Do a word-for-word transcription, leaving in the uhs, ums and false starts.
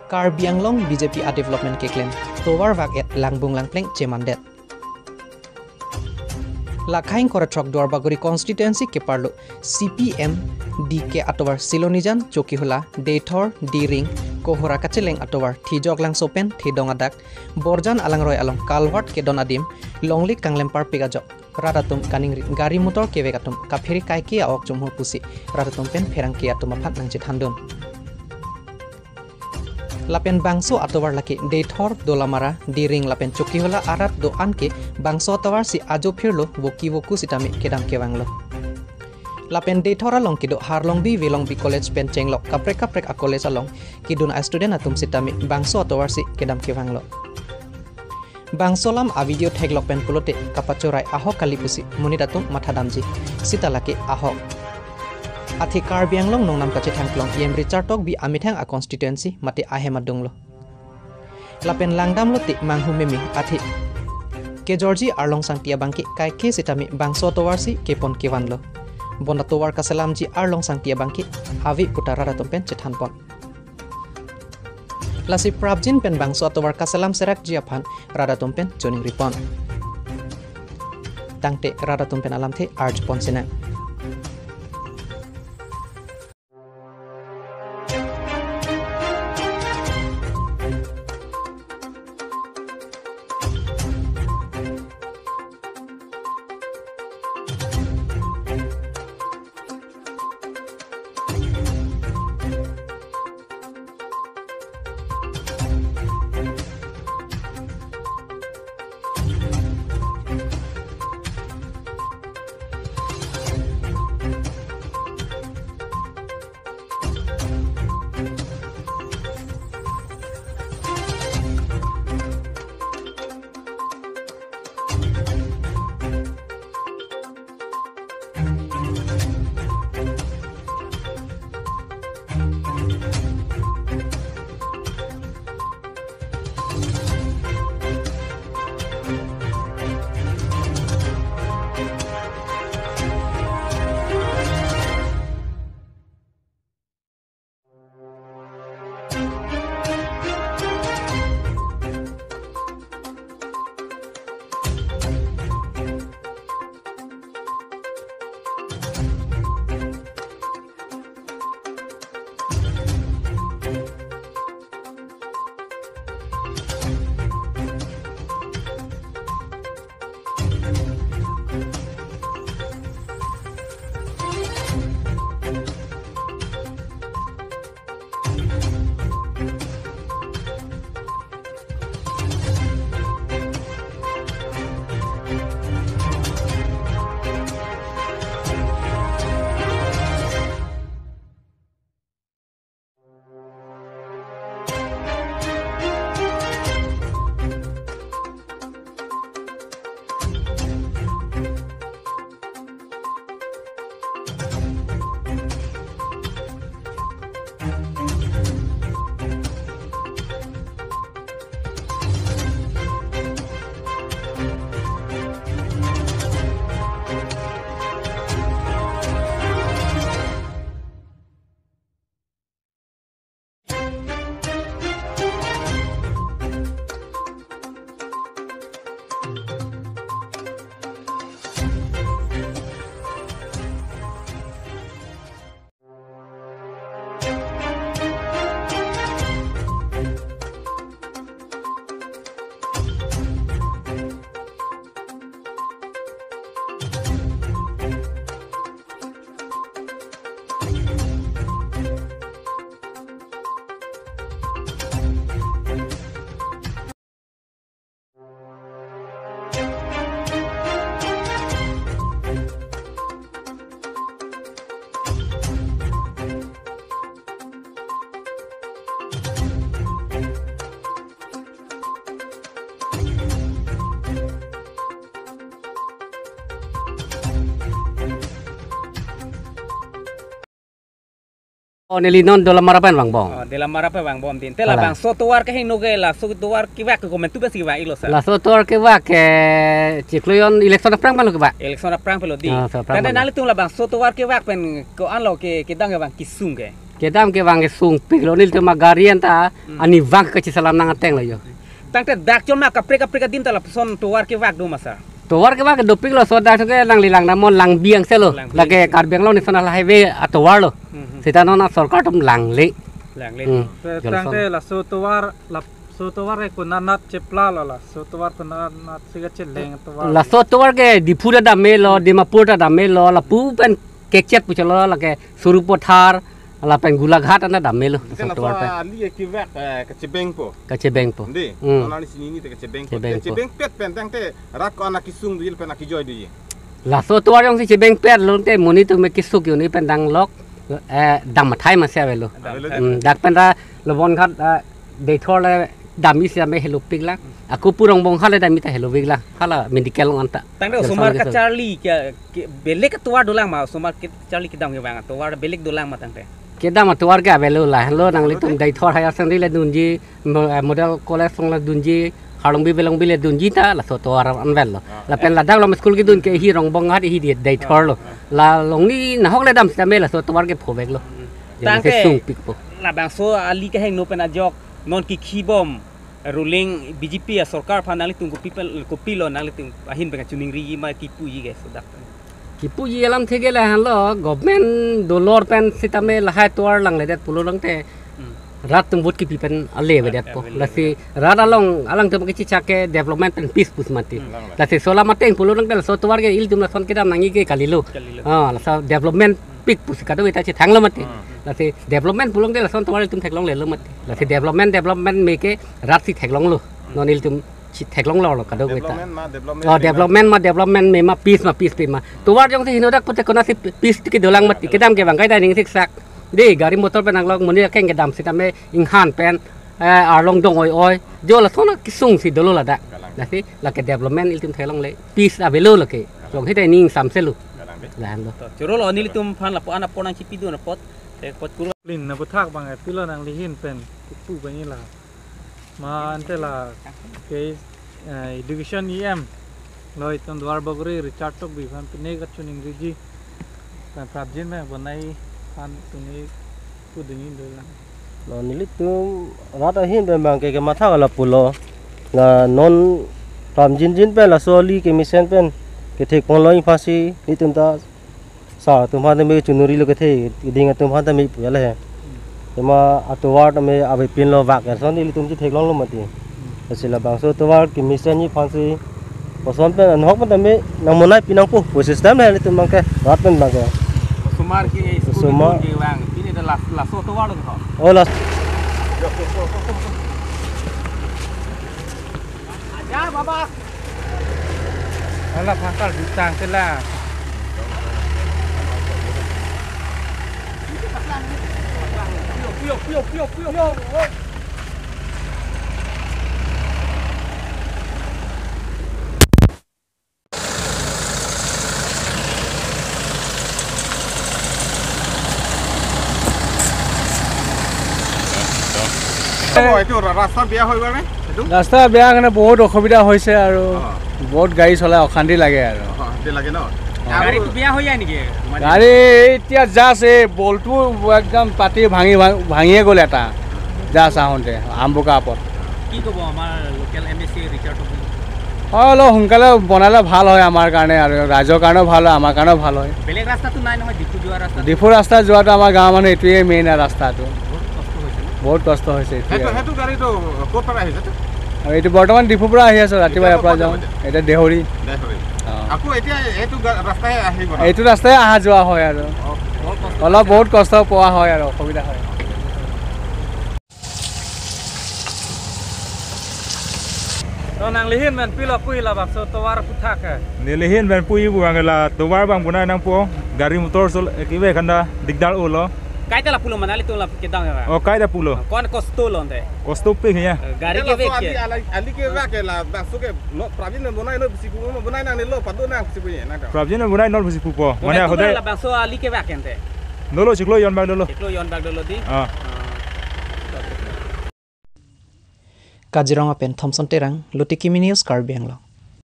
Karbi Anglong B J P a development keklem, tovar vak-et langbung langpleng chemandet. Lakhang kora throk Duarbagori constituency keparlo C P M D K atovar Silonijan, Chokihola, Deithor, Diring, Kohora kacheleng atovar Thijok Langso pen Thedong adak, Borjan alangroi along culvert kedon adim, longle kanglem parpik ajok rat atum kaningri, gari motor kevek atum kaphere kaike a-ok chumhu pusi rat atum pen pherangke atum aphan nangchethandun. Lapen bangso atovar lake Deithor, Dolamara, Diring lapen Chokihola arat do-an ke bangso atovar si ajo phirlo, voki voku sitame kedam kevanglo. Lapen Deithor along kedo Harlongbi, Velongbi College pen chenglok kaprek kaprek a-college along kedun a-student atum sitame bangso atovar si kedam kevanglo. Bangso alam a-video theklok pen pulote kapachorai ahok kali pusi monit atum mathadamji. Sita lake ahok. Athe Karbi Anglong nongnam kachethang kelong E M Richard Tokbi amethang a-constituency mate ahem adunglo. Lapen langdamlote manghu meme athe kejorji Arlong Sangti abangke kaike sitame bangso atovar si kepon kevanlo. Bonta tovar kaselamji Arlong Sangti abangke ave puta rat atum pen chethanpon. Lasi prapjin pen bangso atovar kaselam serakji aphan rat atum pen choningripon. Tangte rat atum pen alamthe arjupon sinang. Oh, neli non Dolamara pen vangbom. Oh, Dolamara pen vangbom din. Te labangso tovar ke hingno ke, laso tovar kevak ke komentu besi kevak-iklo sir. Laso tovar kevak ke chiklo jon election aphrang pen lo kevak. Election aphrang pen lo di. Ah, so aphrang pen lo. Tangte nanglitum labangso tovar kevak pen ko-anlo ke kedang kevang kesung ke. Kedam kevang ke sungpiklo, nelitum agari anta Hmm. arnivang kachisalam nang ateng lo jo. Tangte dak chon ma kaprek kaprek adim ta lapuson tovar kevak do ma sir? Tovar kevak dopiklo, laso dak ke nangli lang damnon, Langbi angse lo. Langbi. Lake Karbi Anglong National Highway atovar lo. Hmm, hmm. Seta non asorkar atum langle. Langle. Hmm. Te Jolson. Tangte laso tovar, laso tovar ke konat konat cheplalo, laso tovar konat konat si kacheleng tovar? Laso tovar ke Diphu ta damlo, Dimapur ta damlo, lapu pen kekchet pu chalo, lake Sarupathar, lapen Golaghat anta damlo. Ante laso laso tovar pen. Ali kevak, eh, kachebengpo. Kachebengpo. Ante, Hmm. nona ni sini ni te kachebengpo. Chebengpo. Kachebengpet pen tangte rat ko-an akesung doji lapen akejoi doji? Laso tovar jongsi chebengpetlo te monit atum ke kesung ke-un-e pen danglok, eh, dam athai masi avelo. Avelo. Hmm, dak pen ra Lobonghat, eh, Deithor le dam isi ame helopiklang. Ako pu Rongbong hale dam ita helopiklang. Hala medical anta. Tangte Jolson osomar ke so. Kacharli ke, ke belek atovar dolang ma, osomar kacharli kedam kevang atovar belek dolang ma tangte? Kedam atovar ke avelo, lahenlo nanglitum Deithor Higher Secondary le dunji, mo-, eh, Model College along le dunji, Harlongbi Velongbi le dunji ta laso tovar anvetlo. Ah, Lapen eh. Ladak along school kedun ke hi Rongbonghat hi di Deithor lo. Ah, ah. La longni nahok le dam sitame laso tovar ke phoveklo. Jolson Tangte sungpikpo. Labangso ali kehingno pen ajok non kikhibom ruling B J P asorkar aphan nanglitum kopi pen, kopilo nanglitum ahin pen kachiningriji ma kipuji ke so dak pen? Kipuji alamthe ke lahenlo, government dolor pen sitame lahai tovar langledet pulo tangte Hmm. rat atum vote kipi pen ale Rat avedetpo. Available. Lasi rat along alangtum kechechak ke development pen peace pusi mati. Hmm. Lasi laso alam ateng pulo tangte laso tovar ke ilitum lason kedam nangji ke kalilo. Kalilo. Ah, laso development pik pusi kadokave ta chethanglo mati. Hmm. Lasi development pulo tangte lason tovar ilitum theklonglelo mati. Lasi development, development me ke rat si theklonglo. Hmm. Non ilitum si theklonglelo kadokave ta. Development ma, development Oh, me ma. Development ma, development me ma, peace ma, peace pe ma. Tovar jongsi hingno dak pute konatsi peace ke dolang mati. Kedam kevang kaita ning siksak. De gari motor pen nanglok, monit akeng kedam sitame inghan pen, eh, arlong dong oi oi. Jo lason akesung si dolo ladak. Kalang. Lasi lake development ilitum theklongle. Peace avelo lake. Kalang. Jongsi ta ning samselo. Kalang de. Lahenlo. To, chorolo nelitum aphan lapu-an apor nangchipidun apot. Te apot kuru. Lin na puthak abang, eh, pilo nangli ahin pen kipu abang la. Ma ante lake, eh, education E M lo itum Duarbagori Richard Tokbi aphan pine kachiningriji. Pen prapjin pen bonai aphan pine pudunji dolang. Non nelitum rat ahin pen abang ke kematha kala pulo. La non prapjinjin pen laso ali kemesen pen ketheklonglo aphansi itum ta sir atum aphan tame chunurilo kethe, keding atum aphan tame puya le. Tema atovar tame avepinlo vak ason ilitum si theklonglo mati. Lasi labangso tovar kemesenji aphansi koson pen anhok pen tame nangmonai pinangpo, pu system le ilitum abang ke, rat pen abang ke. Osomar ke school Osomar. Kedun kevang, pini ta las-, laso tovar lo ke ho? Oh, las- Aja, Baba. Ala phakal dutang sela. অ, এইটো ৰা-, ৰাস্তা বেয়া হৈ গ'ল নে এইটো? ৰাস্তা বেয়া কাৰণে বহুত অসুবিধা হৈছে আৰু অ। বহুত গাড়ী চলাই অশান্তি লাগে আৰু। অশান্তি লাগে ন? অ। গাড়ীটো বেয়া হৈ যায় নেকি? মানে গাড়ী এতিয়া জাষ্ট এই বলটো একদম পাতি ভাঙি, ভাঙ-, ভাঙিয়ে গ'ল এটা, জাষ্ট আহোঁতে আমবুকা আপত। কি ক'ব আমাৰ লোকেল এম এ চি ৰিচাৰ্ডক বুলি? হয়, অলপ সোনকালে বনালে ভাল হয় আমাৰ কাৰণে আৰু ৰাইজৰ কাৰণেও ভাল হয়, আমাৰ কাৰণেও ভাল হয়। বেলেগ ৰাস্তাটো নাই নহয়, ডিফু যোৱা ৰাস্তা? ডিফু ৰাস্তা যোৱাটো আমাৰ গাঁৱৰ মানুহ এইটোৱে মেইন ৰাস্তাটো। বহুত কষ্ট হৈছে ন? বহুত কষ্ট হৈছে এইটোৱে সেইটো, আৰু। সেইটো গাড়ীটো ক'ৰ পৰা আহিছে? আৰু এইটো বৰ্তমান ডিফুৰ পৰা আহি আছো, ৰাতিপুৱা এতিয়া ইয়াৰ পৰা ক'ত যাওঁ। যাব এতিয়া? এতিয়া দেহৰি। দেহৰি। অ। আকৌ এতিয়া এইটো গা-, ৰাস্তাই আহিব ন? এইটো ৰাস্তাই অহা যোৱা হয় আৰু। অ। বহুত কষ্ট অলপ হৈছে। বহুত কষ্ট পোৱা হয় আৰু অসুবিধা হয়। To nangli ahin pen pilo puji labangso tovar aputhak ke? Neli ahin pen puji pu abang ke la tovar abang bonai nangpo, gari motor sol ekive khanda dikdar olo. Kaita la pulo ma nanglitum la kedam ya, Bang? Oh, kaita pulo. Ko-an kosto lo ante? Kosto pik ya. Eh, gari kevek ke? Laso ali, ali, ali kevek ke labangso ke lo, prapjin bonai nangpo pusi pu, bonai nangne lo, pado nang pusi pu ya, nang ta. Prapjin bonai nangpo pusi pupo. Bonai mane tu akhode labangso ali kevek ante? Dolo chiklo jon bag dolo. Chiklo jon bag dolo di? Ah. Ah. Kaziranga pen Thompson Terang, Lutikimi News, Karbi Anglong.